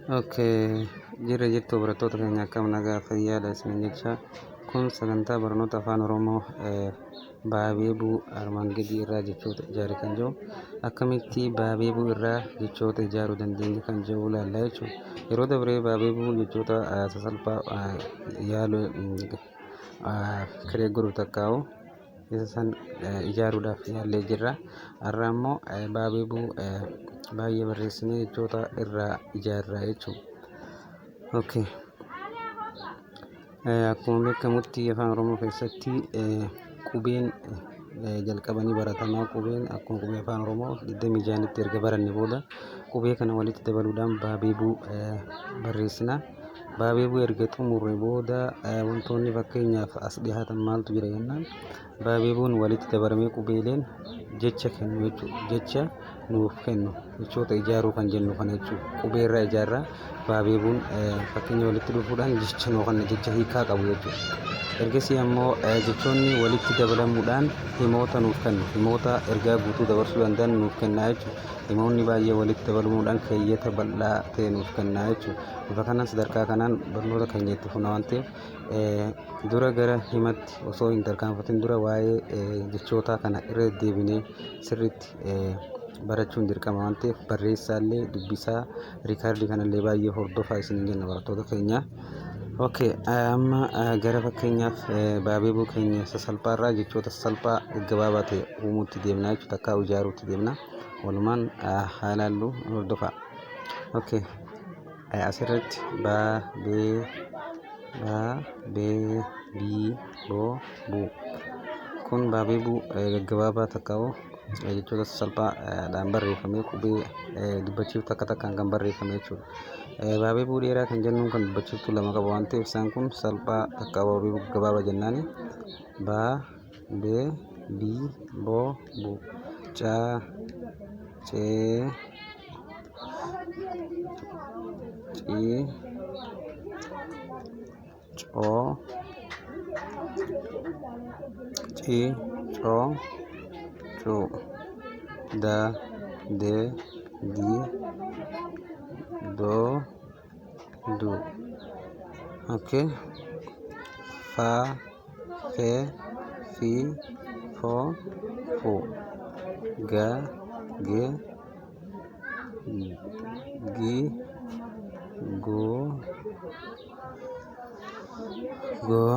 Okay, jirra jirtu barattoota keenya, akkam nagaa fayyaadha isiniin jecha. Kun sagantaa barnoota Afaan Oromoo baabeebuu armaan gadii irraa jechoota ijaare kan jiru, akkamitti baabeebuu irraa jechoota ijaaruu dandeenya kan jiru ilaalla jechuudha. Yeroo dabree baabeebuu jechoota sasalphaa yaaluu kiree godhu takkaa'u isa san ijaaruudhaaf yaallee jirra. Har'a immoo baabeebuu baay'ee barreessinee jechoota irraa ijaarra jechuudha. Okay. Akkuma beekamutti Afaan Oromoo keessatti qubeen jalqabanii baratamaa qubeen akkuma qubee Afaan Oromoo 26tti erga baranne booda qubee kana walitti dabaluudhaan baabeebuu barreessina. Baabeebuu erga xumurre booda wantoonni fakkeenyaaf as dhiyaatan maaltu jira jennaan, baabeebuun walitti dabalamee qubeeleen jecha kennu jechuudha. Jecha nuuf kennu, jechoota ijaaruu kan jennu kana jechuudha. Qubee irraa ijaarraa baabeebuun fakkeenya walitti dhufuudhaan jecha nuu kenna, jecha hiikaa qabu jechuudha. Ergasii ammoo jechoonni walitti dabalamuudhaan himoota nuuf kennu. Himoota ergaa guutuu dabarsuu danda'an nuuf kenna jechuudha. Himoonni baay'ee walitti dabalamuudhaan keeyyata bal'aa ta'e nuuf kenna jechuudha. Bifa kanaan sadarkaa kanaan barnoota keenya itti fufna waan ta'eef, dura gara himatti osoo hin tarkaanfatin dura waa'ee jechootaa kana irra deddeebinee sirriitti barachuun dirqama waan ta'eef, barreessaallee dubbisaa, riikaardii kanallee baay'ee hordofaa isiniin jenna, barattoota keenya. Okay, amma gara fakkeenyaaf baabeebuu keenya sasalphaarraa jechoota sasalphaa gabaabaa ta'e uumuutti deemna jechuudha, takkaa ijaaruutti deemna. Walumaan haa ilaallu, hordofaa. Okay. Asirratti baa, bee, baa, bee, bii, boo, buu. Kun baabeebuu gaggabaabaa takkaa'u jechoota sasalphaadhaan barreeffamee qubee dubbachiiftu takka takkaan kan barreeffame jechuudha. Baabeebuu dheeraa kan jennuun kan dubbachiiftuu lama qaba waan ta'eef, isaan kun salphaa takka baabeebuu gaggabaabaa jennaani. Baa, bee, bii, boo, buu. Caa, cee, cii, coo, cii, coo, cuu. Da, dee, dii, doo, duu. Okay. Faa, fee, fii, foo, fuu. Gaa, gee, gii, goo, goo,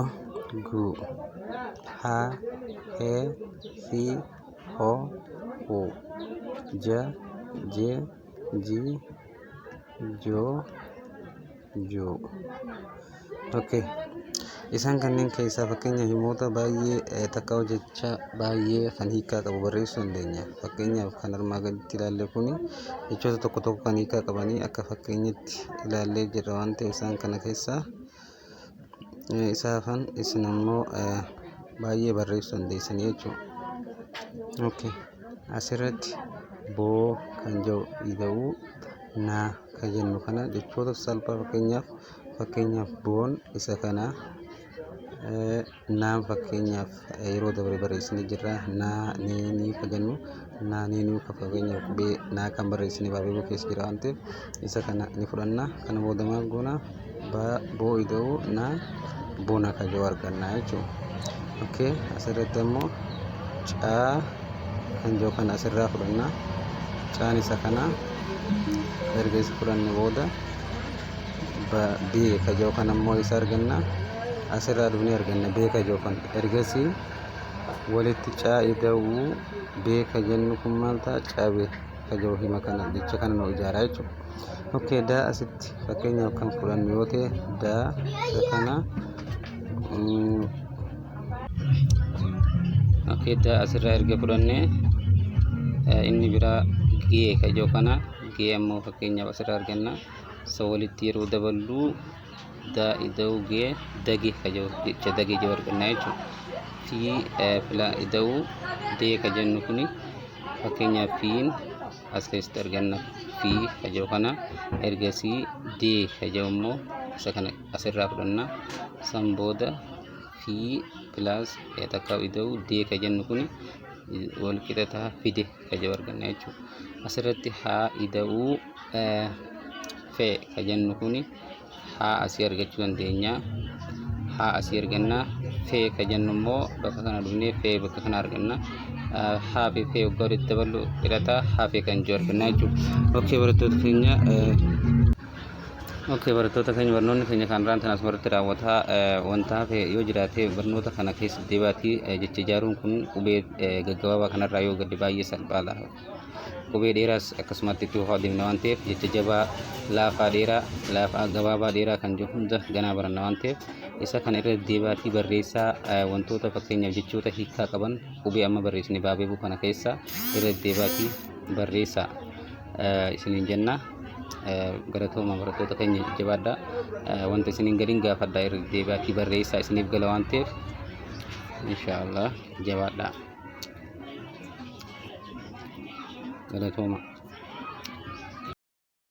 guu. Haa, hee, hii, hoo, huu. Ja, jee, jii, joo, juu. Okay. Isaan kanneen keessaa fakkeenya himoota baay'ee takka jecha baay'ee kan hiikaa qabu barreessuu dandeenya. Fakkeenyaaf kan armaa gaditti ilaalle kuni jechoota tokko tokko kan hiikaa qabanii akka fakkeenyatti ilaallee jirra waan ta'eef, isaan kana keessaa isa hafan isin ammoo baay'ee barreessuu dandeessanii jechuudha. Okay. Asirratti boo kan jedhu ida'uu naa kan jennu kana jechoota salphaa, fakkeenyaaf boon isa kana, naan fakkeenyaaf yeroo dabre barreessinee jirra, naa, nee, nii kan jennu, naa, nee, nii kan fakkeenyaaf qubee naa kan barreessine baabeebuu keessa jira waan ta'eef, isa kana ni fudhanna. Kana booda maal goona? Boo ida'uu naa bona kan jedhu arganna jechuudha. Okay, asirratti ammoo caa kan jedhu kana asirraa fudhanna. Caan isa kana erga isa fudhanne booda bee kan jedhu kana ammoo isa arganna. Asirraa dhufnee arganna bee kan jedhu kana. Ergasii walitti caa ida'uu bee kan jennu kun maal ta'a? Cabe kan jedhu hima kana, jecha kana nu ijaaraa jechuudha. Okay, daa asitti fakkeenyaaf kan fudhannu yoo ta'e, daa isa kana. Okay, daa asirraa erga fudhanne, inni biraa gee kan jedhu kana, gee ammoo fakkeenyaaf asirraa arganna. Isa walitti yeroo daballu daa ida'uu gee dage kan jedhu, jecha dage jedhu arganna jechuudha. Fi fila ida'uu dee kan jennu kuni fakkeenyaaf fiin as keessatti arganna, fi kan jedhu kana. Ergasii dee kan jedhu immoo isa kana asirraa fudhanna. San booda fi plus takka ida'uu dee kan jennu kuni wal qixa ta'a fide kan jedhu arganna jechuudha. Asirratti haa ida'uu Fe ka jennu kuni haa asii argachuu dandeenya. Haa asii arganna. Fe ka jennu immoo bakka kana dhufnee fe bakka kana arganna. Haa fi fe waggaa walitti daballu hidhata haa fe kan jiru arganna jechuudha. Okay, barattoota keenya, okay, barattoota keenya, barnoonni keenya kan irraan tan asumarratti raawwataa. Wanta hafe yoo jiraate barnoota kana keessa deebaatii jecha ijaaruun kun qubee gaggabaabaa kanarraa yoo gadi baay'ee salphaadha. Qubee dheeraas akkasumatti itti fufaa deemna waan ta'eef, jecha jabaa, laafaa, dheeraa, laafaa, gabaabaa, dheeraa kan jiru hunda ganaa baranna waan ta'eef, isa kana irra deebaatii barreessaa. Wantoota fakkeenyaaf jechoota hiikaa qaban qubee amma barreessine baabeebuu kana keessa irra deebaatii barreessaa isiniin jenna. Galatooma barattoota keenya, jabaadhaa. Wanta isiniin galiin gaafadhaa, irra deebaatii barreessaa, isiniif gala waan ta'eef inshaallah, jabaadhaa. Galatooma.